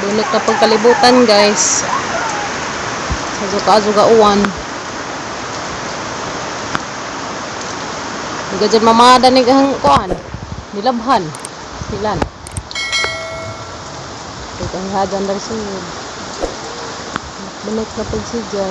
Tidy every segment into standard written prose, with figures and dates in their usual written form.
Bunot na pagkalibutan, guys. Sa zuka-zuka uwan. Hindi dyan mamada ni ang kuan. Nilabhan. Nilan. Ito ang hajan dari suyod. Bunot na pagsidya.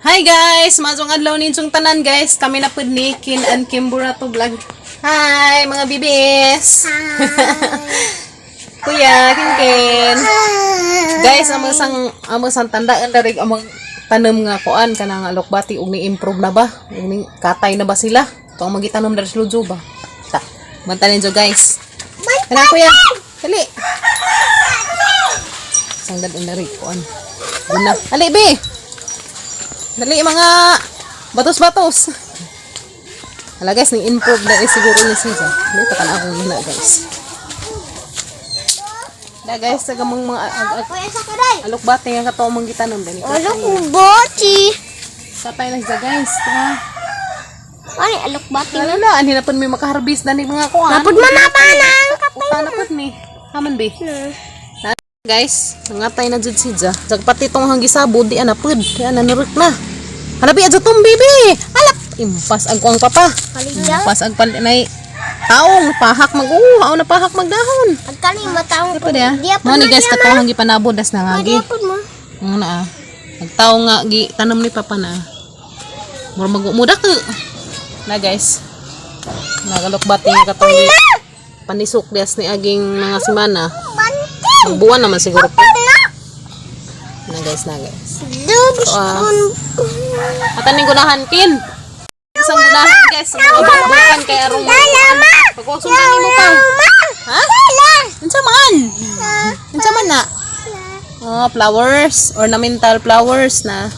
Hi guys! Mazong adlaw ninyong tanan guys. Kami na pud ni Kin and Kim Burato Vlog. Hi mga bibis! Kuya, Kin Kin. Guys, amo sang tandaan darig among tanom nga kuan kanang alokbati ug ni-improve na ba? Ug ni katay na ba sila? Ito ang magitanom dari sa Lujo ba? Ta. Manta ninyo guys. Kana kuya. Dali. Sangdad ang dari kuan. Guna. Ali be. Dali mga batos-batos. Hala guys, ning improve na eh, siguro ni Siza. Dali pa kana akong guna guys. Da guys, sa gamang mga Kuya sa kaday. alokbate nga kato mong gitanom dani. Alok boti. Katay na siya guys. Ta. Ano alok bati? Wala na, ani na pud may makaharbis dani mga kuan. Napud manapanang Uta na pud ni. Haman be. Na, guys, nangatay na jud siya. Jagpati tong hanggisabod di ana pud. Di ana nuruk na. Halabi adyo tong baby. Alap impas ang kuang papa. Kaligaw. Impas ang pal nay taong pahak mag na pahak magdahon. Agkali mataong Di pa diya. Di pa Mo ni guys katong hanggi panabod das nangagi. Di pa mo. Ano na ah. Nagtaw nga gi tanom ni papa na. Mura magumuda ka. Na guys. Nagalokbati nga katong gi panisok dias ni aging mga semana. Bantin. Buwan naman siguro po. Na. Na guys, na guys. Dubs. So, Ataning gunahan kin. Isang gunahan guys. Ang mga bakbukan kay arong Lama. Pagwag sundan nimo pa. Ha? Unsa man? Unsa man na? Oh, flowers, ornamental flowers na.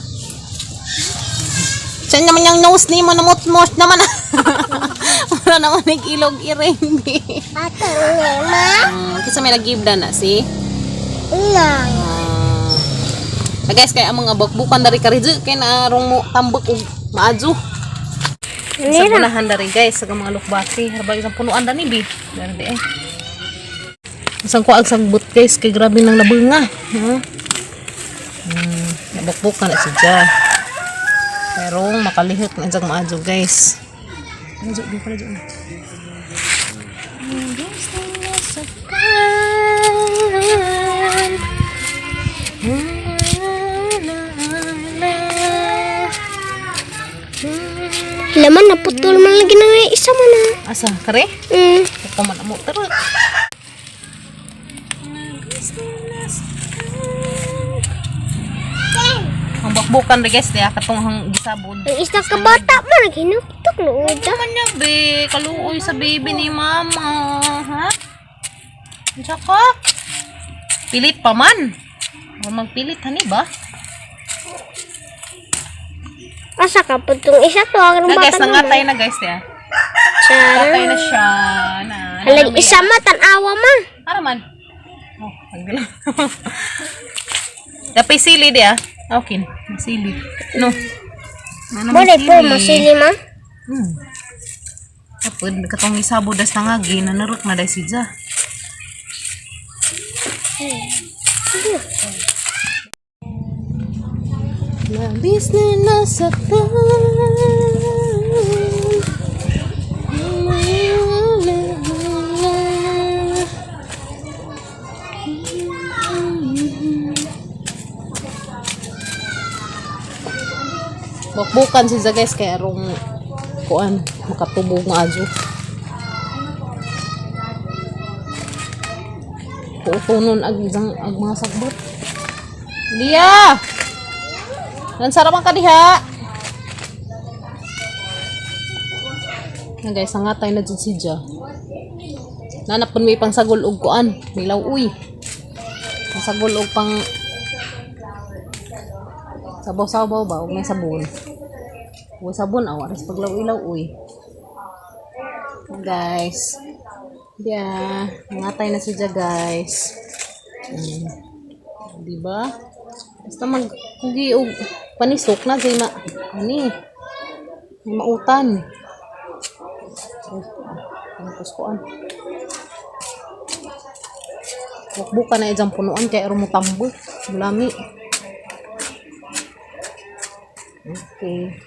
Siya naman yung nose ni mo, namutmot naman. Wala naman nag-ilog iring. Ato ni ma. Kisa may nag-give na si. Lang. Ah, guys, kaya ang mga bakbukan dari karidyo, kaya naarong mo tambak og maadyo. Sa gunahan dari guys, sa mga lukbati, harba isang punuan dani bi. Dari di eh. Isang kuag sagbot guys, kay grabe nang labunga. Huh? Nabukbukan na siya. Pero makalihok na siyang maadyo guys. Maadyo, di pala dyan. Laman naputol man lagi na nga isa man na. Asa, kare? Ako man amo tara. Ang bakbukan rin guys, diya katong hang gisabod. Ang isa ka bata man naghinuktok no uda. Ano niya be? Kaluoy sa baby ni mama. Ha? Unsa ka? Pilit pa man. Huwag magpilit hani ba? Asa ka putong isa to ang Na guys, bata nangatay na guys diya. Char. Natay na siya. Na, Halag isa ma tan-awa ma. Ara man. Oh, pagdala. Dapat sili diya. Okay, may sili. No. Ano may Boleh po masili ma. Kapag katong isabo das nangagi, nanarot na dahil siya. Labis na nasaktan. Bakbukan si guys kay arong kuan makatubog nga adyo. Puutunon ag isang ag mga sagbot. Lia! Nansara man ka diha. Na guys, nangatay na dyan si Ja. Nanapon may pangsagol og kuan, may law-uy. Pangsagol og pang sabaw-sabaw ba og may sabon. Uy sabon aw aras paglaw-ilaw uy. Guys. Yeah, nangatay na siya guys. Diba? Basta magkugi og panisok na jay ma ani. May mautan. Oh, ang kuskuan. Bukbukan na ijang punuan kay aron mo tambo. Mulami. Okay.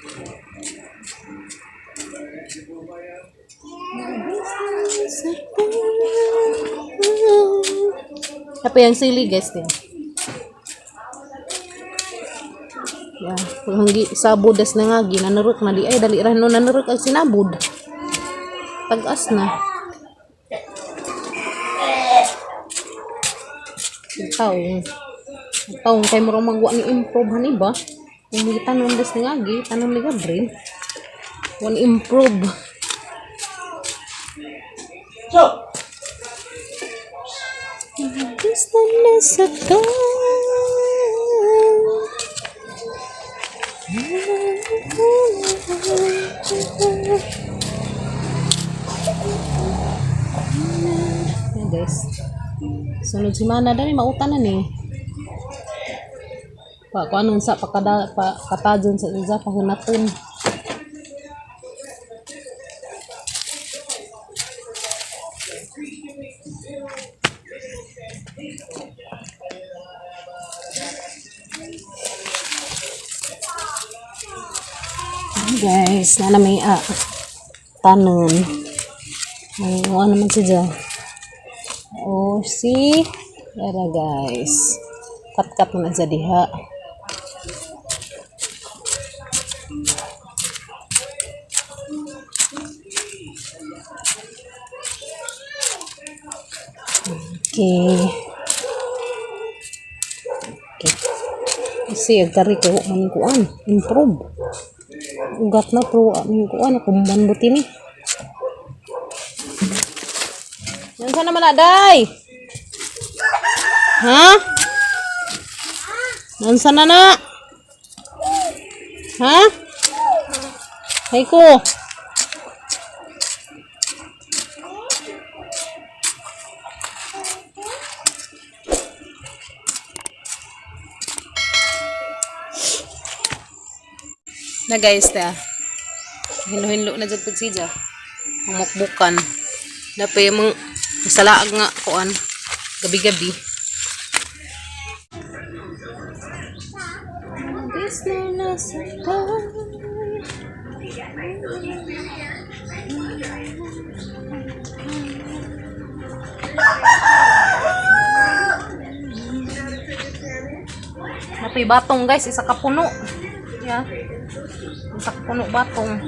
Apa yang sili guys niya? Ya, kung sabod das na nga ginanurok na di ay dali ra no nanurok ang sinabod. Tag-as na. Taong. Taong kay murang magwa ni improve hani ba? Kung tanom das na nga gi, tanom ni Gabriel. Wa ni improve. Basta nasaktan. Yan guys. Sunod si Mana dali mautan na ni. Pa kuanon sa pakada pa katadyon sa isa pahunaton. Ayan, guys, na may tanon. May ano naman siya. Oh, see? Tara guys. Kat-kat na siya diha. Okay. Okay. Kasi ang kari ko man kuan, improve. Ugat na pro ang kuan ako man buti ni. Yan sana naman aday. Ha? Nansa na na? Ha? Hay ko. Na guys, ta. Hinlo-hinlo na jud pud siya. Mukbukan. Napay mong masalaag nga kuan gabi-gabi. This na nasaktan. Napay batong guys, isa ka puno. Yeah. Isa ka puno batong.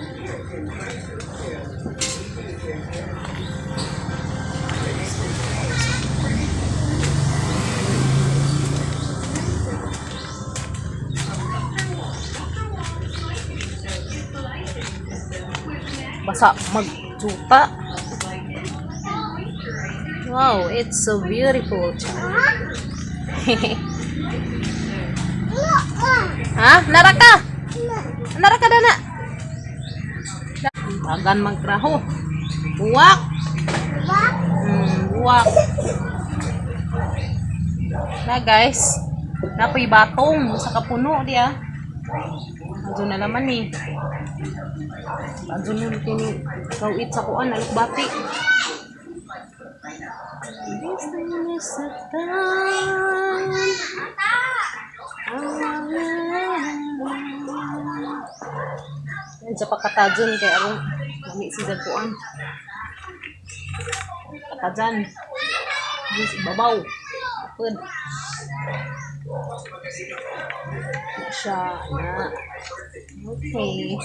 Basa magjuta. Wow, it's so beautiful. Ha? Naraka? Naraka dana? Bagan magkraho. Buwak. Buwak. Na guys, napoy batong sa kapuno diya. Adyo na naman eh. Adyo nun kini kawit sa kuan alukbati. Yan sa pakatadyon kay arong lami si kuan. Katadyan. Yes, ibabaw. Apod. Na siya na. Okay.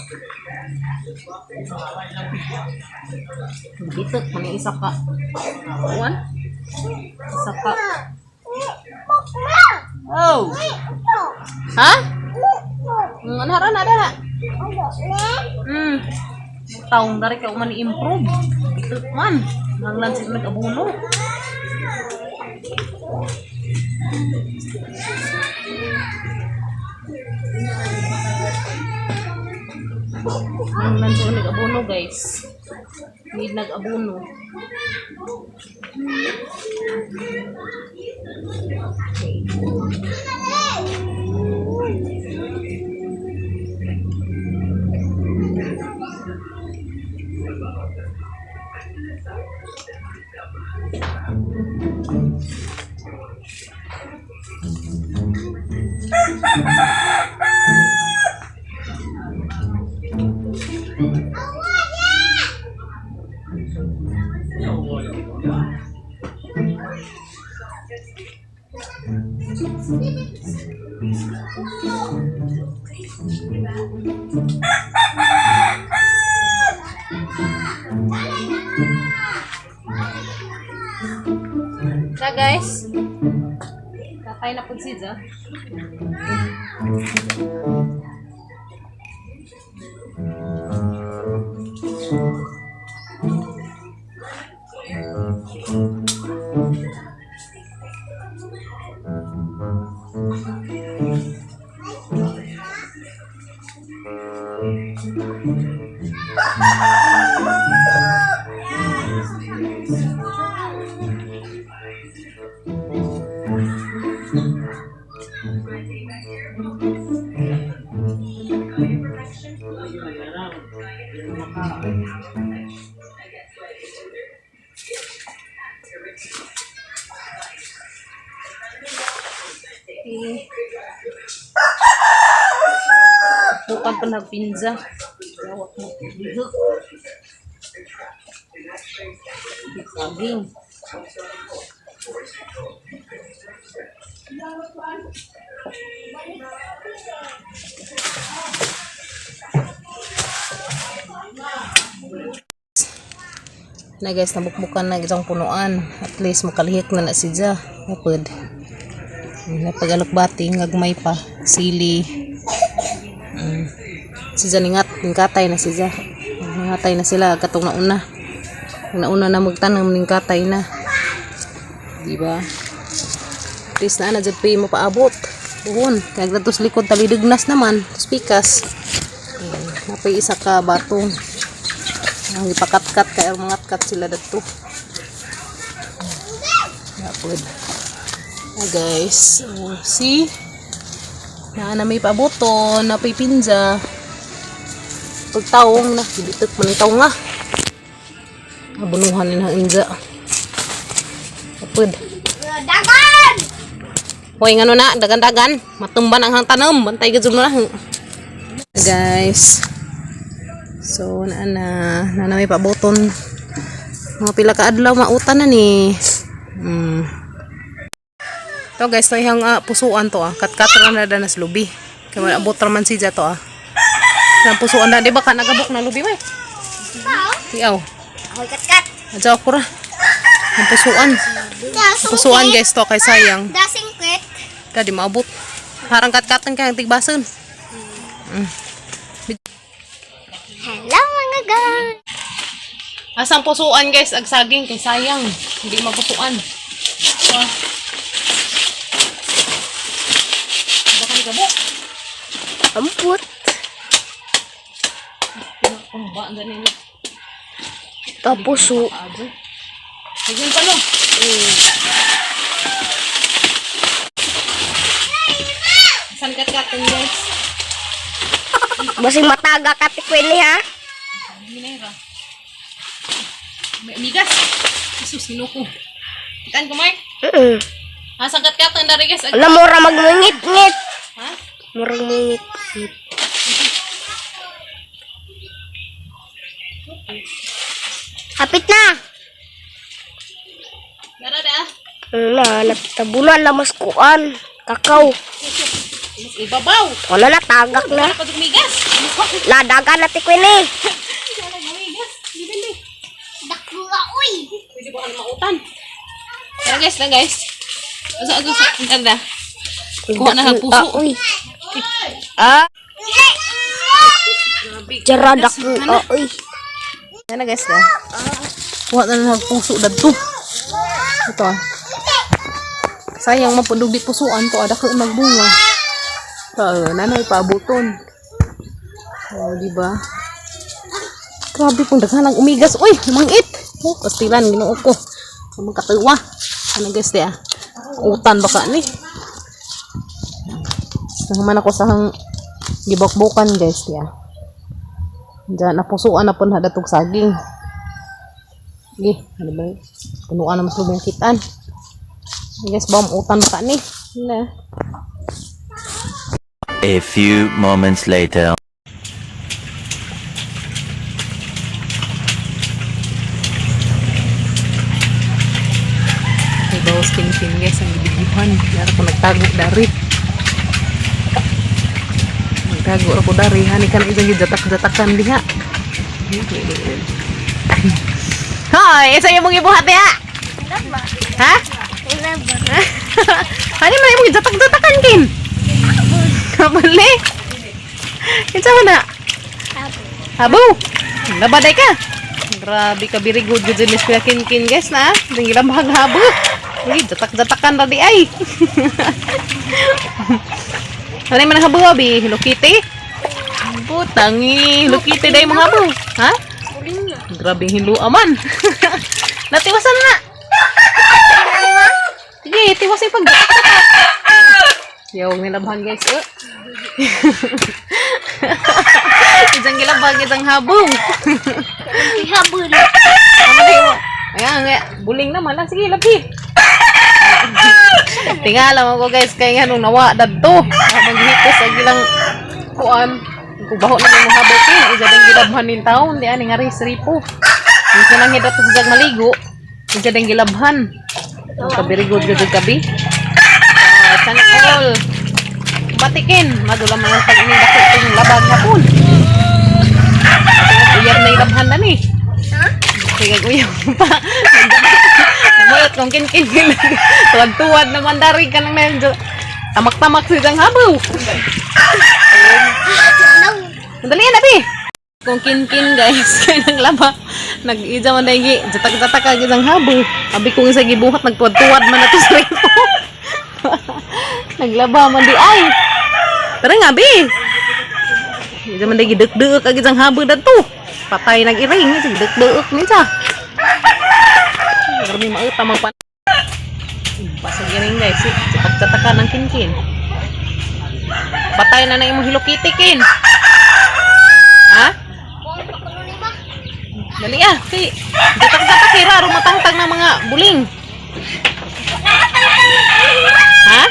Bitot man yung isa ka. Kuan? Isa ka. Oh. Ha? Ano ra na na? Taong dari kay man improve. Bitot man. Nanglan sila nag-abuno. Nanglan sila nag-abuno, guys. Need nag-abono. Na guys. Katay na pud siya. Okay. Bukan pa nagpinza. Lawak mo. Lihok. Saging. Na guys, nabukbukan na isang punuan. At least makalihik na na siya. Napod. Napagalukbati, ngagmay pa. Sili. Si ningat, ningkatay na siya. Nangatay na sila katong nauna. Nauna na magtanam ningkatay na. Di ba? At least na na jud pa mo paabot. Buhon, kay datos likod talidignas naman, tos pikas. Ayan, napay isa ka batong. Ang ipakatkat kay mga kat sila dadto. Napod. Ah, guys, oh, see? Na na may paboto, na may pinza. Pagtaong na, gibitok man ang taong ah. Abunuhan ni na inza. Apod. Dagan! Hoy, ngano na, dagan-dagan. Matumban ang hang tanom, bantay gid na. Guys. So, na na, na, na may paboton. Mga pila ka adlaw mautan na ni. To guys, to ihang pusuan to ah. Katkat ra na na sa lubi. Kay wala abot ra man siya to ah. Ang pusuan na di ba ka nagabok na lubi may? Tiaw. Ako kat-kat. Adyaw ko ra. Ang pusuan. Pusuan guys to kay sayang. Dasing kwet. Dadi maabot. Harang katkatan kay ang tigbason. Hello mga guys! Asang pusuan guys, ag saging kay sayang. Hindi mapusuan. So, baka ni gabok. Amput. Oh, ba ang ganin. Tapuso. Paado. Ayun pa no. San katkatan guys? Basing mataga ka tikwin ha. Minera. May amigas. Jesus, sinuko. Kitaan ko, Mark. Mm. Asang katkatan dari guys. Alam mo ra magmungit-ngit. Ha? Murag mungit. Hapit na. Dara da. Na, natabunan lamas kuan. Kakao. Mas ibabaw. Wala na, tagak na. Wala pa dumigas. Ladagan na tikwin eh. Wala dumigas. Dibili. Dakula, uy. Pwede ba ka na mautan? Tara guys, na guys. Asa, asa, asa. Ang ganda. Kuha na ng puso. Uy. Ah. Jara dakula, uy. Yan na guys na. Kuha na lang ng puso dadto. Ito ah. Sayang mapundog di pusuan to. Ada ka magbunga. Ito, nanay paabuton. Oh, di ba? Grabe pong daghan ang umigas. Uy, mangit. Oh, pastilan Ginoo ko. Ang katuwa. Ano guys di ah. Utan baka ni. Nahuman ako sa hang gibokbokan guys di ah. Diyan napusuan na po na datog saging. Sige, ano ba? Punuan na mas lubong kitan. Guys, bawang utan baka ni. Na. A few moments later. May bawas kin-kin guys, ang gibigyuhan. Dari ko nagtago dari. Nagtago ako dari. Hani ka na isang gijatak-jatakan diha. Hoy, isa yung mong ibuhat diha. Ha? Wala ba? Hani man imong gijatak-jatakan kin. Kabali. Kinsa man na? Abo. Nabaday ka. Grabe ka, very good good ni Kuya Kinkin guys na. Tingin lang habo. Uy, jatak-jatakan ra di ay. Ano man ang habo abi? Hello Kitty? Putang Hello Kitty day mga habo. Ha? Buling na. Grabe hilo aman. Natiwasan na. Sige, tiwasin pag Yaw, nilabhan guys. Oh. Isang gilabag, isang habong. Habol. Tama di mo. Ayan, nga. Buling naman lang. Sige, labi. Tingala mo ko guys, kay nga nung nawa dadto. Habang gihipos ang ilang kuan. Kubaho na mo habol kin. Isa ding gilabhan nin taon. Di ani nga rin sripo. Minsan lang hidat sa jag maligo. Isa ding gilabhan. Ang kabirigod gud gabi. Ah, sana all. Batikin. Madula man ang pag-ining dako itong labag hapon. Uyab na ilabhan na ni. Ha? Sige, uyab pa. Namulat kong kin-kin. Tuwad-tuwad naman dari ka nang medyo. Tamak-tamak si Jang Habaw. Dali na, bi. Kung kin-kin guys, kay nang laba. Nag-ija man dahil jatak-jatak ka gizang habaw. Abi kong isa gibuhat, nagtuwad-tuwad man na to sa repo. Naglaba man di ay. Tara nga, bi. Ija man dahil gidek-deek ang gizang habaw dato. Patay nag-iring, gidek-deek ni siya. Grabe mauta magpan. Pasag iring guys, eh. Pagtataka ng kinkin. Patay na na imong Hello Kitty kin. Ha? Dali ah, kay jatak-jatak kay raro matangtang ng mga buling. Ha?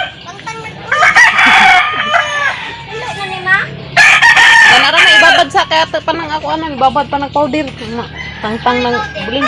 Kanara na ibabad sa kaya pa nang ako ano, ibabad pa ng powder. Tangtang ng buling.